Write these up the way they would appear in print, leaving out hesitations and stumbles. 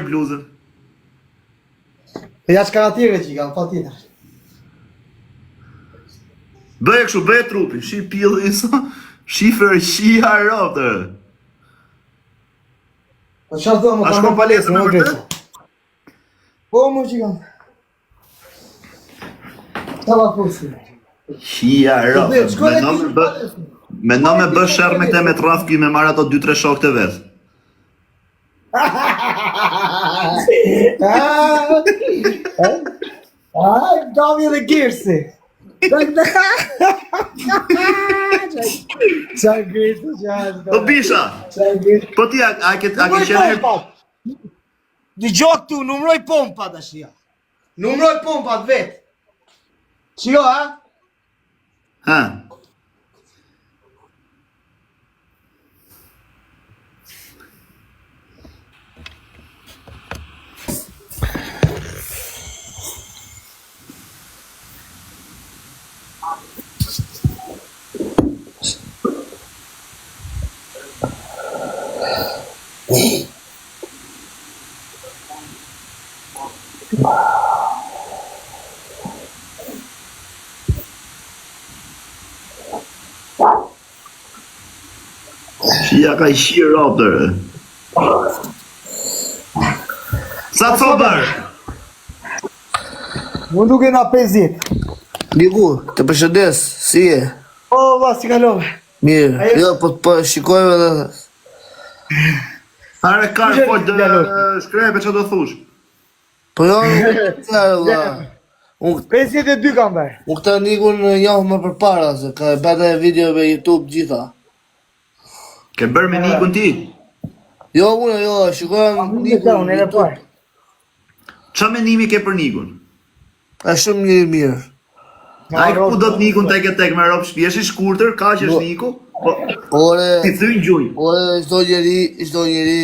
bluzën? Ja çka atje që pa tjetër. Bëje kështu, bëje trupin, shi pillin sa, shi fërqia rotë. Po çfarë do më A shkon palestër me vërtet? Po më gjigant. Çfarë fusi? Qia rotë. Mendo me bë, mendo me bë sherr me këtë me të rraf ky me marr ato 2-3 shokë të vet. Ah, Gavi dhe Girsi. Qa Girsi, qa Po bisha. Po ti a a ke a ke qenë Dëgjo këtu, numëroj pompat tash ja. Numëroj pompat vet. Shiko, ha? Ha. Shia ka i shirë robër. Sa të bërë? Më duke na 50. Niku, të përshëndes, si je? O, vlla, si kalove? Mirë, jo, po po shikojmë edhe. Are kar, po dë shkrepe që do thush. Po jo, vlla. Unë 52 kam bërë. Unë këtë Nikun njoh më përpara se ka bërë edhe video me YouTube gjitha. Ke bërë me Nikun ti? Jo, unë jo, shikojmë Nikun. Unë edhe po. Ça mendimi ke për Nikun? Është shumë njeri i mirë. Ai ku do të Nikun tek e tek me rob shtëpi, është i shkurtër, kaq është Niku. Po ore, ti thyn gjuj. Ore, çdo njeri, çdo njeri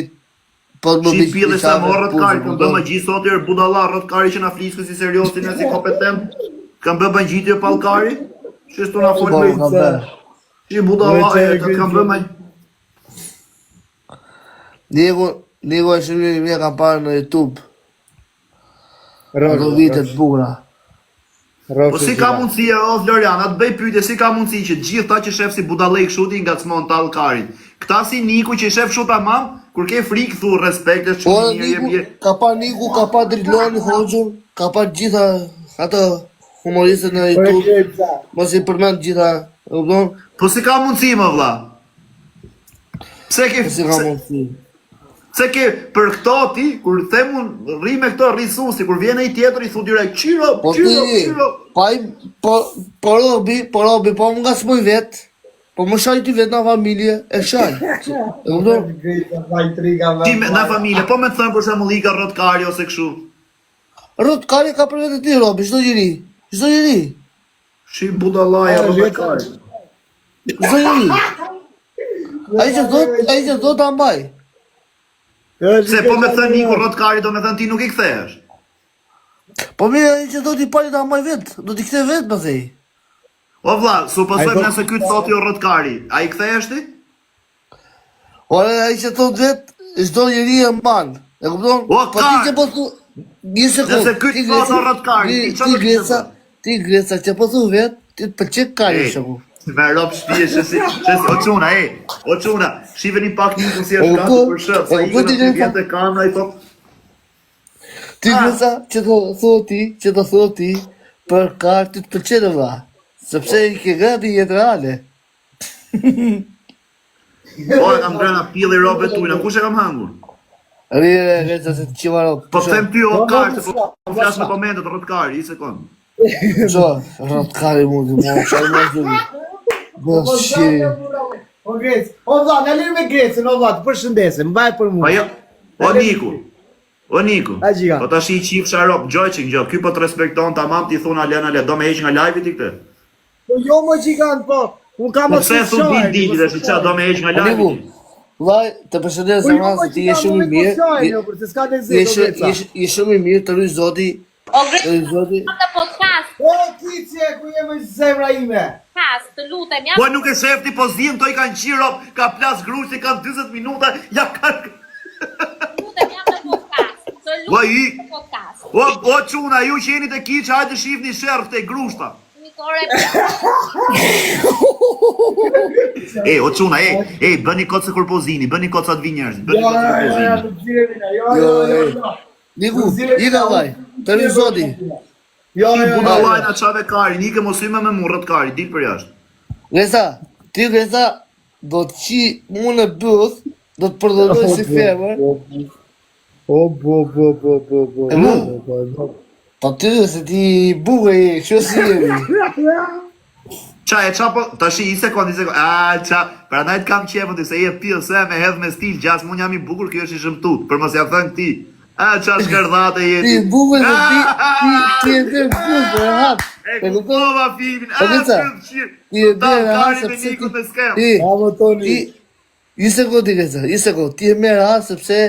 po të më bëj. Pille sa morët kari, po bë magji sot er budalla rrot kari që na flisku si seriozi na si kompetent. Kam bë bangjitje pall kari. Ç'është na fol po, me. Si budalla e të kam bë magji. Niku, Niku është shumë njeri i mirë kam parë në YouTube. Ato vite të bukura. Po si ka mundësi e o Florian, atë bëj pyetje, si ka mundësi që të gjithë ta që shef si budallej kështu ti ngacmon tall karin. Këta si Niku që i shef kështu tamam, kur ke frikë thu respekt është Po shumë i mirë, je Niku, mirë. ka pa Niku, ka pa Driloni Hoxhën, ka pa gjitha ato humoristët në Po e YouTube, Greca. mos i përmend gjitha, e kupton? Po si ka mundësi më vlla? Pse ke Po si ka pse, mundësi? pse ke për këto ti, kur them unë rri me këto rri susi, kur vjen ai tjetër i thu direkt qiro, Po ti, qiro, qiro. po ai, po, po robi, po robi, po më ngacmoj vet, po më shaj ti vet në familje, e shaj. E kupton? Greca, vaj triga, Ti me, në familje, po me të thënë për shembull i ka rrot kari ose kështu. Rrot kari ka për vete ti robi, çdo njeri, çdo njeri. Shi budallaja rrot kari. Çdo njeri. Ai që thot, ai që thot ta mbaj. Se po me thënë Niku rrot kari do me thënë ti nuk i kthehesh. Po mirë, ai që thot i pari ta mbaj vet, do t'i kthej vet pastaj. O vlla, supozojmë Ai do- nëse ky të thotë jo rrot kari, a i kthehesh ti? Ore, ai që thot vet, çdo njeri e mban. E kupton? O, Po ti kar! që po thu një sekond. Nëse ky ti të thotë Greca- rrot kari, ti ti çfarë ti do të Greca, bësh? ti Greca që po thu vet, ti të pëlqen kari Ej, shoku. Me rob shtëpi që si, që si, o çuna, ej, o çuna, shiheni pak Nikun si E është gati kupton? për shëf, sa E kupton ikën ti aty Greca? vjen te kamera i thot, Ti Greca që të thua ti, që të thua ti për kar ti të pëlqen e vlla, sepse i ke gati jetë reale. po e kam ngrënë pilli robe tujna, kush e kam hangur? Rri re Greca se të qiva rob. Po them ty o Po, kar, po, se po po flas në komentet rrot kari, i sekond. Ço, rrot kari mu ti mo, çfarë më thua? Po, Po shi. O Grec, o vlla, na lër me Grecën, o vlla, të përshëndesim, mbaj për mua. Po jo, o Niku, o Niku, A, gjika. po tash i qifsha rob, gjoj që gjoj, ky po të respekton tamam ti thuna lena le, do me heq nga live-i ti këtë? Po jo më gjigant, po. Unë kam Po pse thu dil dil dhe si ça do me heq nga Po Niku, live-i ti? vllai, të përshëndes Po jo zemra më se ti je gjigant, shumë i unë mirë. po shajnë, Je jo, për se s'ka je lezet, o shumë Greca. je je shumë i mirë, të ruaj Zoti, O të ruaj Zoti. Greta, në podcast, O Kice, ku je më zemra ime? të lutem, jam Po nuk e shef ti po zihen to i kanë qirë rob, ka plas grushti, kanë 40 minuta, ja kanë lutem, jam në podcast. Ua, i... Podcast. O, o çuna, ju që jeni të kiç, hajde shifni sherr te grushta. Mikore. E, o çuna, e, e, bëni kot se kur po zini, bëni kot sa të vinë njerëzit, bëni Jo, kot se kur po jo, jo, zini. të ziremi na, jo, jo, jo, jo. Niku, i ka vaj, të rri zoti. Jo, Ti jo, jo. budallaj na çave kari, nike mos hymë me murrët kari, dil për jashtë. Gresa, ti Gresa, do të qi mu në byth, do të përdoroj si femër. O, bo, bo, bo, bo, bo, E bo, mu? bo, bo. Po ty, se ti i bukur je, kështu si jemi. Ça e ça po, tashi i sekond, i sekond. A ça, prandaj të kam qefën ti se je pill se me hedh me stil, gjas mun jam i bukur, ky është i shëmtut, për mos ja thënë këtij. A ça shkërdhate je Ti ti. i bukur se ti, ti, ti e bën byth, rehat. E E kupton? kuptova filmin. Po A Gresa, ti ti e bën rehat kari me sepse ti, Nikun me skem. ti, Bravo Toni. ti, një sekundë ti Gresa, një sekundë, ti e merr rehat sepse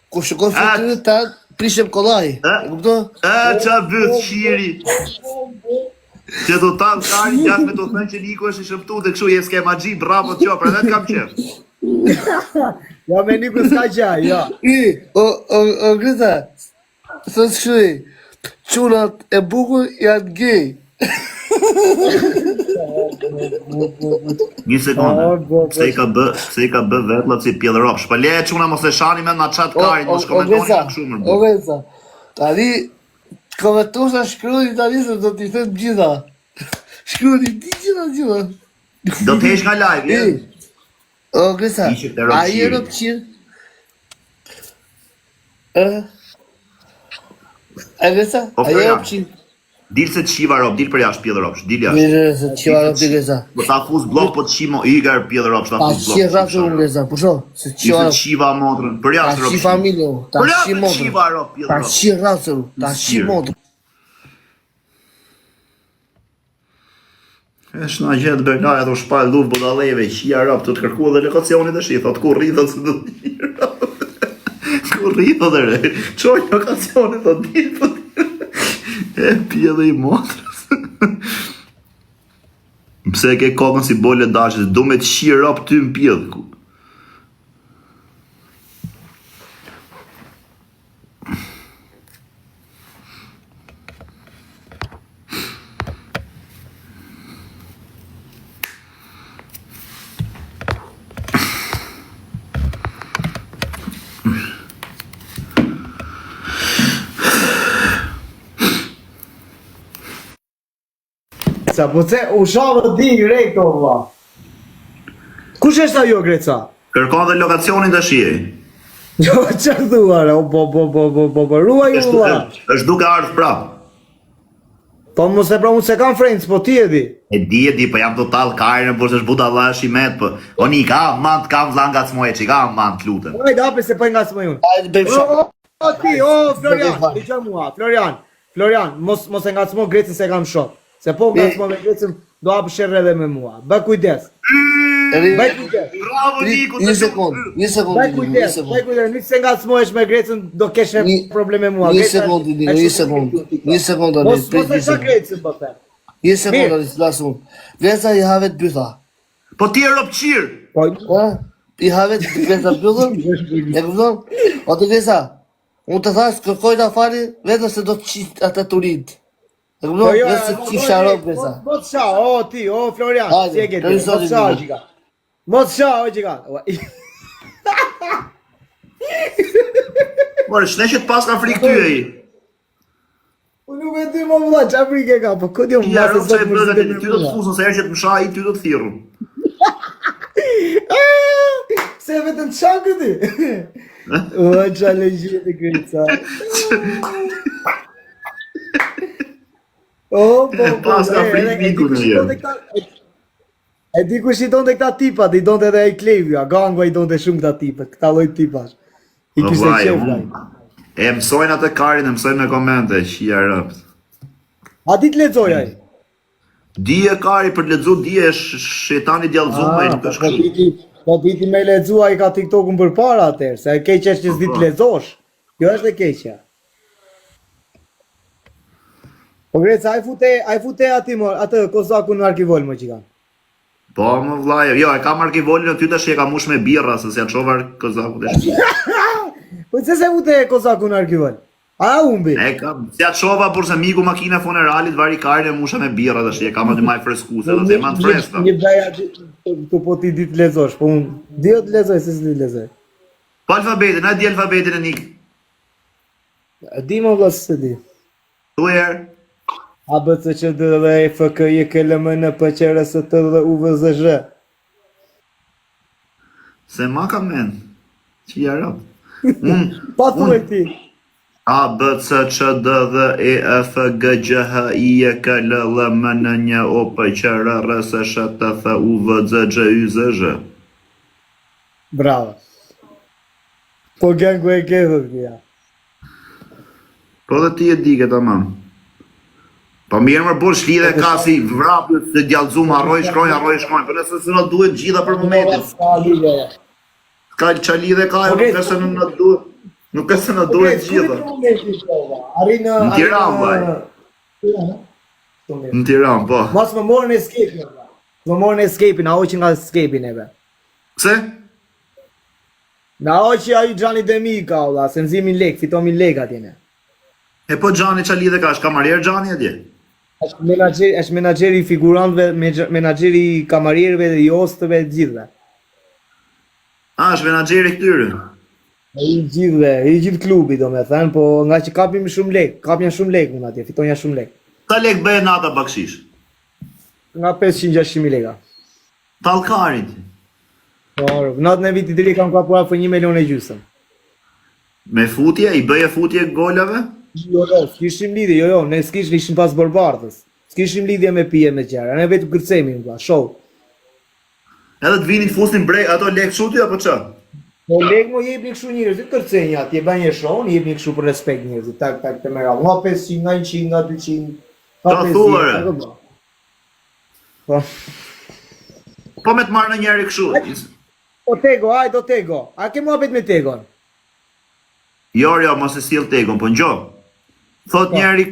kur shikon A, fytyrën ta prishem kollaj. a, E kupton? a ça byth qiri. Që do ta kari gjatë me të thënë që Niku është i shëmtut e kështu je skemaxhi, bravo të qo, prandaj të kam qef. Ja me Niku s'ka gjë, jo. I, o, o, o Gresa, thot kështu i, çunat e bukur janë gej. Një sekondë. O, bo, bo. Pse i ka bë, pse i ka bë vetllat si pjell ropsh? Po le çuna mos e shani me na çat O, karin, o, mos o komentoni Gresa, më kështu më o burr. Gresa, tani komentuesa shkruani tani se do t'i them gjitha. Shkruani ti gjitha gjitha. Do të heq nga live, I, je? o Gresa, Ishe te a je ropqiri. ropqir? Ë? A Gresa, O a je Florian, ropqir? dil se të shiva rob, dil për jashtë pjell ropsh, dil jashtë. Mirë, se të qiva rob ti Gresa. Po ta fus blok po të shimo igar pjell ropsh, ta Ta fus blok. qi rrafë unë Gresa, pusho, se të Ishte qiva të rob. shiva motrën, për Ta jashtë rob. qi familje, unë, ta Për qi jashtë të motrën. shiva rob, pjell Ta rob. qi rrafë unë, ta qi Sqirë. motrën. Është na gjetë Bernard ato shpall luf budalleve, qia rob, të të kërku edhe lokacionin tash, i thot ku rri thot se do të di, rob. Ku rri thot re. Çoj lokacionin thot dil po. E pjellë i motrës. Pse e ke kokën si bole dashës, du me të qi rob ty në pjellë. Ku- Sa po se u shavë di re këto vlla. Kush është ajo Greca? Kërkon dhe lokacionin tash i. Jo, çfarë thua, re? O bo bo bo bo bo bo ruaj Është vlla. duke, është duke ardhur prap. Po mos e pra unë se kam friends, po ti e di. E di, e di, po jam total karën, por është budalla është i met, po. O Nika, aman të kam vlla nga cmoje çik, aman të lutem. Hajde hape se po e ngacmoj unë. Hajde bëjmë O, shaka. o, o, ti, o Florian, Bëjmë dëgjoj mua, Florian. Florian, mos mos e ngacmo Grecën se kam shok. Se po ngacmo me Grecën, do hap sherr edhe me mua. Bëj kujdes. Ri, Bëj kujdes. Bravo Niku, një të sekond, një sekond, Bëj Niku, një kujdes, bëj sekond. kujdes, nuk se ngacmohesh me Grecën, do kesh Një- probleme me mua. Një Greca sekond, është- Niku, është një shumë sekond. kritikë. Një sekond tani, Mos prit mos e një sha sekond. Grecën, po them. Një sekond Mirë. tani, flas unë. Gresa i havet bytha. Po ti e ropqir. Po Ë? I havet Gresa bythën? E kupton? O të Gresa, unë të thash kërkoj ta fali vetëm se do të qit ata turit. E kupton? Po jo, Vetëm se mos- të qisha rob Gresa. Mos mos sha, o ti, o Florian, Hajde, si e ke ti? deri Mos zotin sha, o Niku. gjika. Mos sha, o gjika. Ua, More, shne që të pas ka frikë ty ai. Unë nuk e di më vëlla, çfarë frikë ka, po ku di unë Ja mbase rob sot çe bëhet mërzitet ty do me të mua. fusën sa herë që të më shaj, ty do të thirrun. Se vetëm të shan këty. Ua, qa legjit e Greca. O, po, po, Pas ka e, frikë e, e di Niku kush në i jetë. donte këta- e- E di kush i donte këta tipat, i donte edhe ai Klevja, Gangua i donte shumë këta tipat, këta lloj tipash. I Po kishte vllai, qejf unë- ai. E mësojnë atë karin, e mësojnë me komente, qia rëpt. A di të lexoj ai? Dije kari për të lexu dije është shejtani djallëzuar, ai nuk po është kështu. diti, po diti me lexu ai ka TikTokun përpara atëherë, se e keqja është që s'di të lexosh. Kjo është e keqja. Po Greca, ai fute, ai fute aty mo, atë kozakun në arkivol më që kanë. Po më vllai, jo, e kam arkivolin aty tash e kam mush me birra se s'ja çova kozakut e shtëpisë. Po pse se fute kozakun në arkivol? A humbi? E kam, s'ja çova burrë se m'iku makina e funeralit, vari karin e musha me birra tash, e kam aty maj freskuese, dhe e man freskëta. Një daja të po ti di të lexosh, po unë di të lexoj se s'di të lexoj. Po alfabetin, a di alfabetin e nik. E di më vëlla se di. Thuaj herë. A B C Q D dhe E F K J K L M N P Q R S T V U V Z Zh. Se ma kam men. Që ja rap. Unë Pa thuaj ti. A B C Ç D Dh E F G Gj H I J K L L M N Nj O P Q R R S Sh T F U V Z Gj Y Z Zh. Bravo. Po gangu e ke thot ja. Po dhe ti e di këtë tamam. Po mirë më burr ç'lidhje ka si vrap se djallëzum harroj shkronjë harroj shkronjë, po nëse s'na duhet gjitha për momentin. Ka lidhje. Ka ça lidhje ka, Okej. nuk është se na duhet. Nuk është se na duhet gjitha. Arri në Në Tiranë, vaj. Në Tiranë, po. Mos më morën escape-in. vlla. Më morën escape-in, na hoqën nga escape-in neve. Pse? Na hoqi ai Gianni De Mica, vlla, se nximin lek, fitomin lek atje ne. E po Xhani ça lidhje ka, është kamarier Xhani atje? Është menaxher, është menaxheri i figurantëve, menaxheri i kamarierëve dhe i hostëve të gjithëve. A, është menaxheri i këtyre. I gjithëve, i gjithë klubi domethënë, po nga që kapim shumë lek, kapja shumë lek unë atje, fitonja shumë lek. Sa lek bëje nata bakshish? Nga 500-600 mijë leka. Tallkarit. Po, natën e vitit të ri kam kapur afër 1 milion e gjysmë. Me futje, i bëje futje golave? Jo, jo, s'kishim lidhje, jo, jo, ne s'kishim, ishim pas Borëbardhës. S'kishim lidhje me pije me gjëra, ne vetëm kërcemim, vlla, show. Edhe të vinin të fusnin bre ato lek kështu ty apo ça? Po lek mo jepnin kështu njerëzit, kërcenjë atje, bën një show, jepnin kështu për respekt njerëzit, tak tak të merr. Nga 500, nga 100, nga 200, nga Ta 50, thua, re. apo po. Po. Po me të marrë në njeri kështu. Po Tego, hajde o Tego. A ke muhabet me Tegon? Jo, jo, mos e sill Tegon, po ngjo. Thot Po. njeri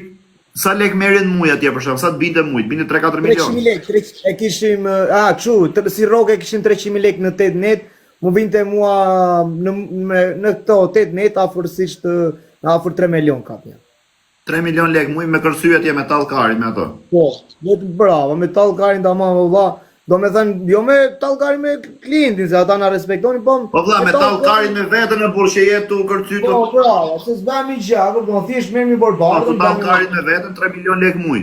sa lek merrin muj atje për shemb, sa të binte muj, të binte 3-4 300 milion. mijë lek, 300 e kishim, a, kështu, të- si rrogë e kishim 300 mijë lek në 8 net, më vinte mua në në, në këto 8 net afërsisht në afër 3 milion kapja. 3 milion lek muj me kërcy atje me tall karin me ato. Po, vetëm bravo, me tall karin tamam o vlla, do me thënë, jo me tall karin me klientin, se ata na respektonin, po Po vlla me tall karin me veten e burrë që je tu kërcy tu. Po, bravo, se s'bëhemi gjë, kupton, thjesht merrmi Po borbardën, tu tall karin me veten 3 milion lek muj.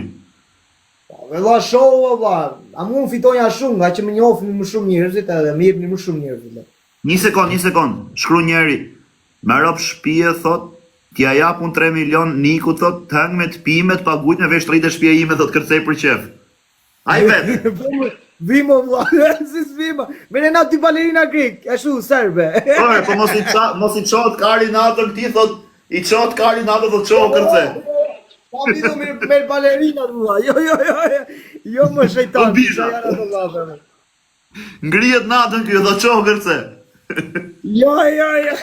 Po, vlla show o vlla, a mu fitonja shumë, nga që më njohin më shumë njerëzit edhe më jepnin më shumë njerëzit. le. Një sekond, një sekond, shkruan njeri. Me rob shpije thot, t'ja jap unë 3 milion Niku thot, të hëng me të pime, të pagujt me vesh të shtëpia ime thot kërcej për qef. Ai vet. Po, më, Vimo vlla, si s'vimo. Mere na dy balerina grek, ashtu serbe. Po, po mos i ça, mos i çohet kari natën këtij thot, i çohet kari natën thot çohu kërce. Pa vidu me me balerina vlla. Jo, jo, jo. Jo, jo më shejtan. Po, bisha. janë ato vlla. Ngrihet natën ky thot çohu kërce. Jo, jo, jo.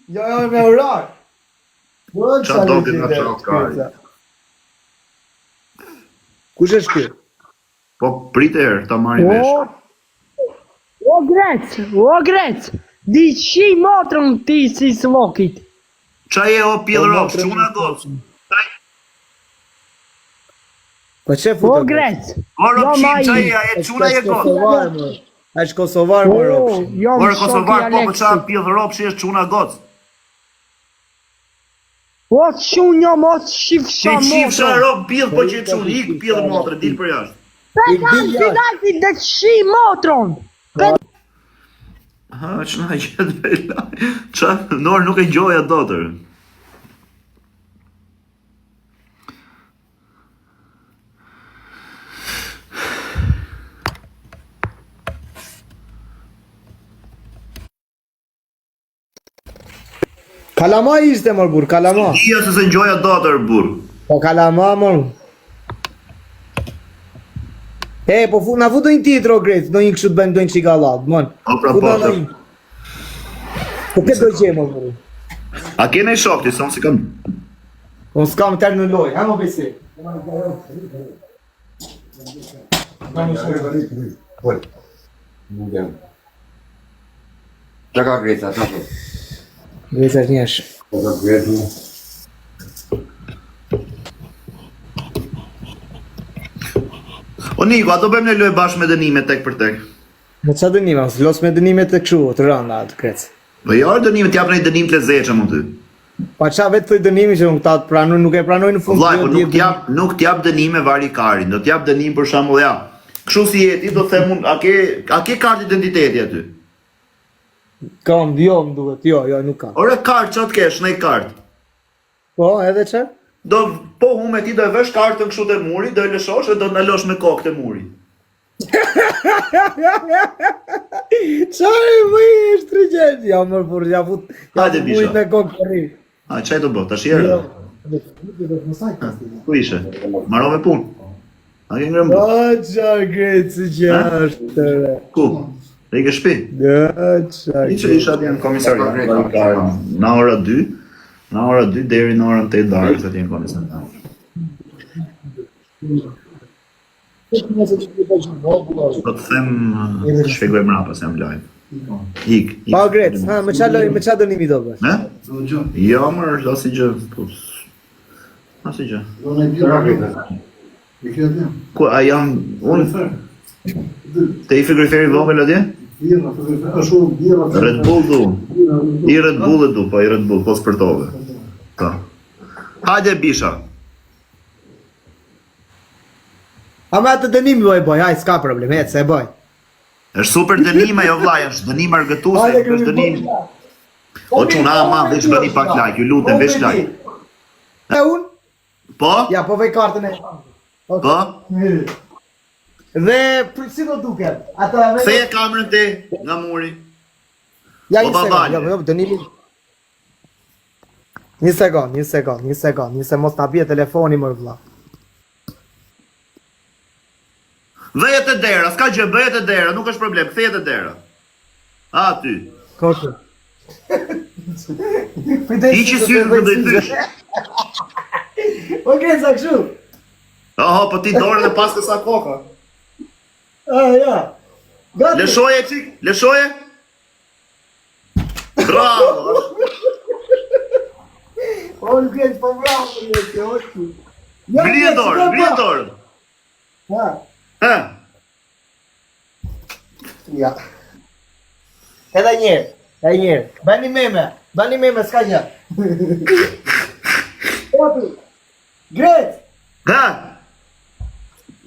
Jo, jo, me orar. Po, Qa do ti na çohet kari? Kush është ky? Po prit e herë, ta marrim vesh. O, o grec, o grec, di qi motrën ti si smokit. Ça je o pjell Po, rob, motrën çuna goc. Po çe O futet? grec, O rob jo qim, ma ça i. je, a je çuna je goc. Kosovar më. Është kosovar më O, robshi. jam Ore shoki kosovar, po po ça Aleksit. pjell rob që është çuna goc. O çun jam, o shifsha Ti qifsha motrën. rob pjell po që çun, ik pjell motrë, dil për jashtë. Ik dil Penalti, jashtë. penalti, dhe qi motrën. Ha, ç'na gjet bela. Ça, Nor nuk e gjoja dotër. Kalama ishte mor burr, kalama. Dija se se gjoja dotër burr. Po kalama mor. E, po fu, na fut ndonjë tjetër o Grec, ndonjë kështu të bëjmë ndonjë çik gallat, mon. Po pra Fut po. na ndonjë. Po këtë do gjejmë o burr. A ke ndonjë shok ti, son si kam. Unë s'kam tërë në lojë, ha mo besi. Pol. Nuk jam. Qa ka Greca, qa po? Greca është njësh. Qa ka Greca? O Niko, a do bëjmë ne lojë bashkë me dënime tek për tek? Me ça dënime, mos los me dënime të kështu, të rënda, të krec. Po jo, dënime, t'jap një dënim të lezetshëm unë ty. Pa ça vetë thuj dënimi që unë këta të pranoj, nuk e pranoj në fund. Vllai, po nuk t'jap, nuk t'jap dënime vari karin, do t'jap dënim për shembull ja. Kështu si je ti, do të them unë, a ke a ke kartë identiteti aty? Kam, jo, më duket, jo, jo, nuk kam. Ore kartë, ça të kesh, një kartë. Po, edhe ça? Do po hume ti do e vësh kartën kështu te muri, do e lëshosh dhe do ndalosh me kokë te muri. Ça e më është rëgjen? Ja mër por, ja fut, ja Hajde, fut Bisha. murit me kokë të rri. A çaj do bë, tash erdhe. Ku ishe? Marove punë. A ke ngrënë bukë? O, qa greci që është re. Ku? Dhe i ke shtëpi? O, qa Isha isha atje në komisariat. Në ora 2, në ora 2 deri në orën 8 darkës atje në komisariat. Po të them, të shpjegoj mbrapa se jam live. Ik, ik. Pa grec, ha, me qa loj, me qa dënimi do bësh? Ne? Jo, mër, asnjë gjë. Po, asnjë gjë. Ku, a jam, unë, te i frigoriferi i vogël atje? Red Bull du. I Red Bull e du, po i Red Bull, po s'përtove. Po. Hajde Bisha. A me atë dënimi po e bëj, haj, s'ka problem, ec, e bëj. Është super dënim ajo vllai, është dënim argëtuese, Hajde, është dënim. O çuna, ama veç bëni pak like, ju lutem, veç like. E unë? Po? Ja, po vej kartën e. Po? Dhe për, si do duket? Ata e Ktheje kamerën ti nga muri. Ja, O, një sekond, babale. jo, jo, dënimi. Një sekond, një sekond, një sekond, një se mos na bie telefoni mër vlla. Vëje te dera, s'ka gjë, bëje te dera, nuk është problem, ktheje te dera. Aty. Koshë. Pritej. Hiqi syrin të do i thysh. O Greza kështu. Oho, po ti dorën e pas kësa koka. Ah, ja. Gati. Lëshoje çik, lëshoje. Bravo. O Grez, po bravo, Grez, o ti. Ja, Ngrije Grez, dorën, po, ngrije po. dorën. Ha. Ha. Ja. Edhe një herë, edhe një herë. Bëni meme, bëni meme, s'ka gjë. Gati. Grez. Ha.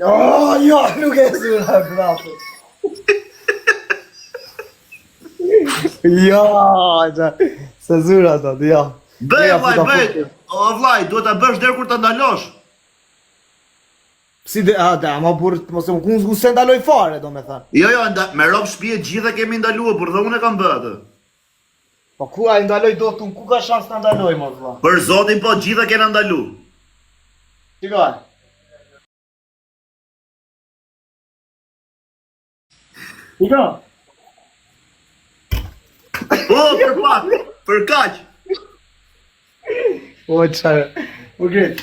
Oh, jo, nuk e zura, bravo. Jo, qa, se zura sot, jo. Bëj Ja, vllai, futa bëj. futë. O vllai, duhet ta bësh deri kur ta ndalosh. Si de, a, da, ma burr, mos e unë unë se ndaloj fare, do me thënë. Jo, jo, nda, me rob shtëpie gjithë e kemi ndaluar, por dhe unë e kam bërë atë. Po ku ai ndaloj dot unë, ku ka shans të ndaloj mos vlla? Për zotin po gjithë e kena ndalu. Shikoj. Shiko. Po, për pak, për kaq. O çfarë? O gret.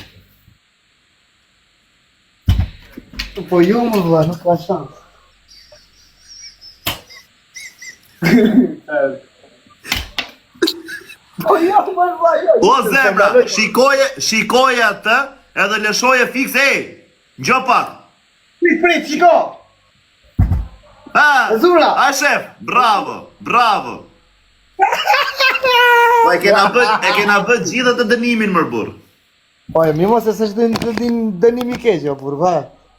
Po jo më vlla, nuk ka shans. Po jo më vlla, jo. O zemra, shikoje, shikoje atë edhe lëshoje fiks, ej. Ngjo pak. Prit, prit, shiko. Ha. Zura. A shef, bravo, bravo. Po e kena bë, e kena bë gjithë atë dënimin mër burr. Po e mirë mos se s'është dën, dën, dënim i keq, jo burr, va.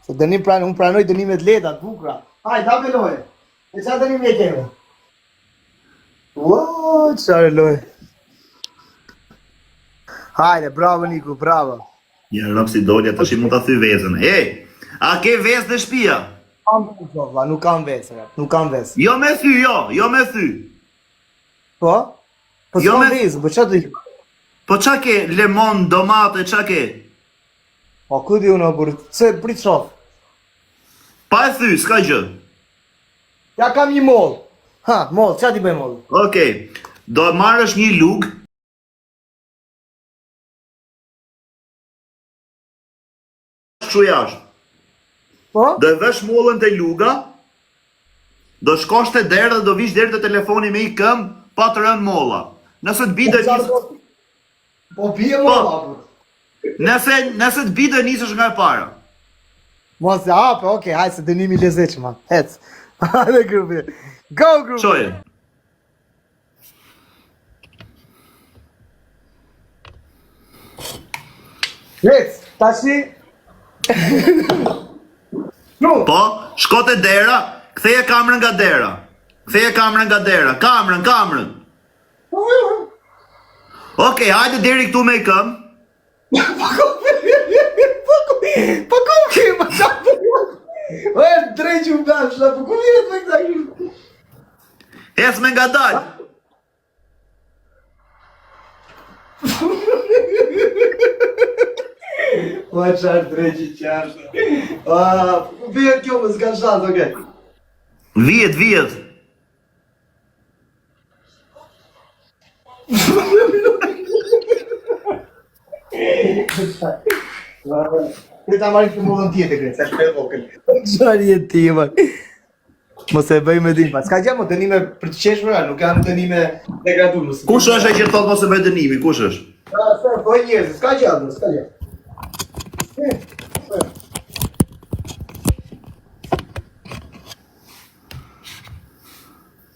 Se dënim pran, unë pranoj dënime të lehta, të bukura. Hajde, hape loje. E çfarë dënimi e kemi? Ua, çfarë loje. Hajde, bravo Niku, bravo. Ja rob si dolja tash mund ta thy vezën. Ej, a ke vezë në shtëpia? Kam vezë, o vlla, nuk kam vezë, rap, nuk kam vezë. Jo me thy, jo, jo me thy. Po? Po Jo s'kam me- vezë, po çfarë do i? Po ça ke lemon, domate, ça ke? Po ku di unë o burr, se prit shoh. Pa e thy, s'ka gjë. Ja kam një moll. Ha, moll, çfarë ti bëj moll? Okej. Do marrësh një lugë. Kështu jashtë. Po? Do e vësh mollën te luga. Do shkosh te dera dhe do vish deri te telefoni me i këmbë pa të rënë molla. Nëse të bi do nis... Po bie molla. Po. Nëse nëse të bi do nisësh nga e para. Mos e hape, okej, hajde se dënimi i lezetshëm, ha. Hec. Hajde grupi. Go grupi. Çoje. Hec, tashi. Nu. Po, shko te dera, ktheje kamerën nga dera. Ktheje kamerën nga dera, kamerën, kamerën. Okej, hajde deri këtu me i këmbë. Po ku? Po ku ke më sa? O e drejt u bash, po ku vjen me këta kështu? Ec me ngadalë. O e çfarë dreqi qartë. Ah, po ku vjen kjo më s'ka shans, okej. Vihet, vihet. Prit ta marrim shembullën tjetër, Grec, është e vogël. Çfarë je ti, më? Mos e bëj me dim, pa. S'ka gjë më dënime për të qeshur, nuk janë dënime degraduese. Kush është ai që thotë mos e bëj dënimin? Kush është? Ah, se po njerëz, s'ka gjë, s'ka gjë.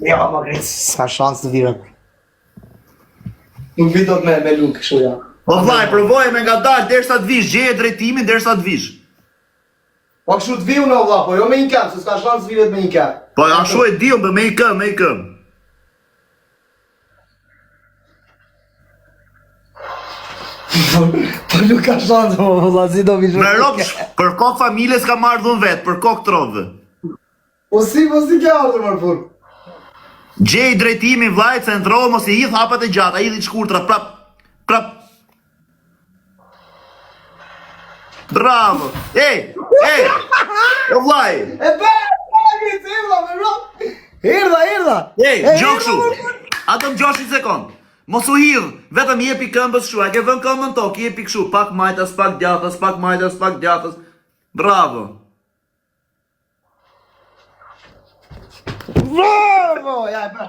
Jo, më Grec, s'ka shans të vira. Nuk vi dot me me luk kështu ja. O vllai, provoje me ngadalë derisa të vish, gjeje drejtimin derisa të vish. Po kështu të vi unë o vlla, po jo me një këmbë, se s'ka shans të viret me një këmbë. Po ashtu e di unë, me një këmbë, me një këmbë. Po nuk ka shans, po vlla, si do vish. Me rob, për kokë familjes kam ardhur unë vet, për kokë trofve. Po si, po si ke ardhur më burr? Gjej drejtimin vllai, centro, mos i hidh hapat e gjata, hidhi të shkurtra, prap, prap. Bravo. Ej, ej. O vllai. E bë, e bë, e vlla, me rob. Erdha, erdha. Ej, dëgjo kështu. A do më dëgjosh një sekond? Mos u hidh, vetëm jepi këmbës kështu. A ke vënë këmbën tokë, jepi kështu, pak majtas, pak djathtas, pak majtas, pak djathtas. Bravo. Bravo, ja e bë.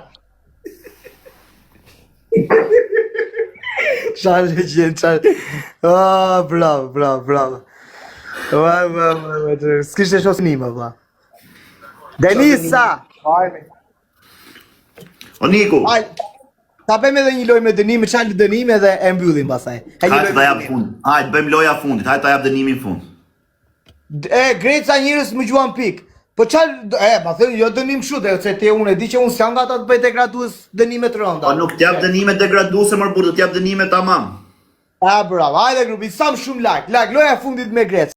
Çfarë le gjën, çfarë? Ah, bravo, bravo, bravo. Ua, ua, ua, ua, s'kishte shoh nima, vlla. Denisa! O Niku. Ai, ta bëjmë edhe një lojë me dënime, çfarë dënime dhe e mbyllim pastaj. E një lojë. Ta jap fund. Hajde, bëjmë loja fundit. Hajde ta jap dënimin fund. E Greca njerëz më gjuan pik. Po çfarë, e, ma thënë, jo dënim kështu, dhe se ti unë e di që unë s'jam nga ata të bëj degradues dënime të rënda. Po nuk t'jap dënime degraduese, mor burrë, do t'jap dënime tamam. A bravo, hajde grupi, sa më shumë like, like, loja e fundit me Grec.